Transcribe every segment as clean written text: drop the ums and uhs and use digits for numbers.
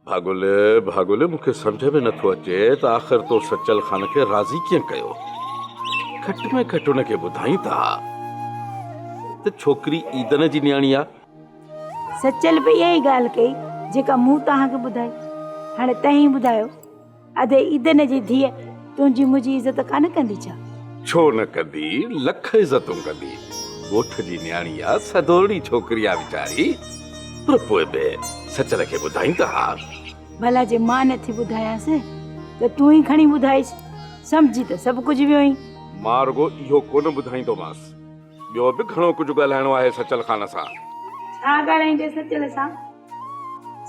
ڀاڳل، ڀاڳل، مون کي سمجهه ۾ نٿو اچي ته آخر تو سچل خان کي راضي ڪيئن ڪيو؟ گهٽ ۾ گهٽ ان کي ٻڌائين ته ها ته ڇوڪري عيدن جي نياڻي آ. سچل به اها ئي ڳالهه ڪئي جيڪا مون توهان کي ٻڌائي. هاڻي توهين ٻڌايو، ادي عيدن جي ڌيء تنهنجي منهنجي عزت ڪانه ڪندي ڇا؟ ڇو نه ڪندي، لک عزتون ڪندي. ڳوٺ جي نياڻي آ، سڌورڙي ڇوڪري آ ويچاري. پر پوء به سچل کي ٻڌائين ته ها. ڀلا جي مان نه ٿي ٻڌايانس ته تون ئي کڻي ٻڌائيس. سمجهي ته سڀ ڪجهه ويو آهين. مان رڳو اهو ڪونه ٻڌائيندومانس، ٻيو به گهڻو ڪجهه ڳالهائڻو آهي سچل خان سان. ڇا ڳالهائيندين سچل سان؟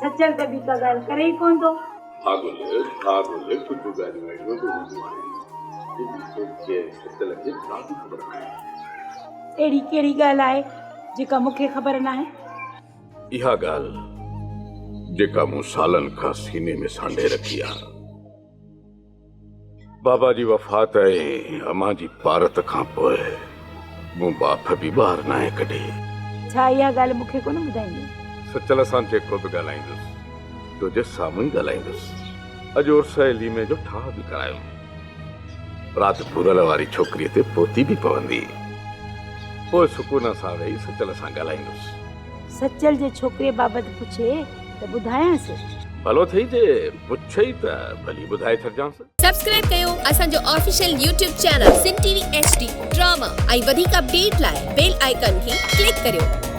سچل ته ٻي ڪا ڳالهه ڪري ئي ڪونه ٿو. ڀاڳل، ڀاڳل، ڪجهه ڳالهيون اهڙيون به هونديون آهن، جن جي توکي ۽ سچل کي ڪا به خبر ناهي. اهڙي ڪهڙي ڳالهه آهي جيڪا مون کي خبر ناهي؟ اها ڳالهه جيڪا مون سالن کان سيني ۾ سانڍي رکي آهي. بابا جي وفات ۽ امان جي پارت کان پوء مون ٻاڦ به ٻاهر ناهي ڪڍي. ڇا اها ڳالهه مون کي ڪونه ٻڌائيندين؟ سچل سان جيڪو به ڳالهائيندس، تنهنجي سامهون ئي ڳالهائيندس. اڄ عرس ۽ ليمي جو ٺاهه به ڪرايم. رات ڀورل واري ڇوڪريء تي پوتي به پوندي. پوء سڪون سان ويهي سچل سان ڳالهائيندس. سچل جي ڇوڪريء بابت پڇي ته ٻڌايانس. ڀلو ٿئي جي پڇئي ته ڀلي ٻڌائي ڇڏجانس. سبسڪرائب ڪيو اسان جو official YouTube channel Sindh T V H D drama ۽ وڌيڪ اپڊيٽ لاء بيل آئيڪان کي ڪلڪ ڪريو.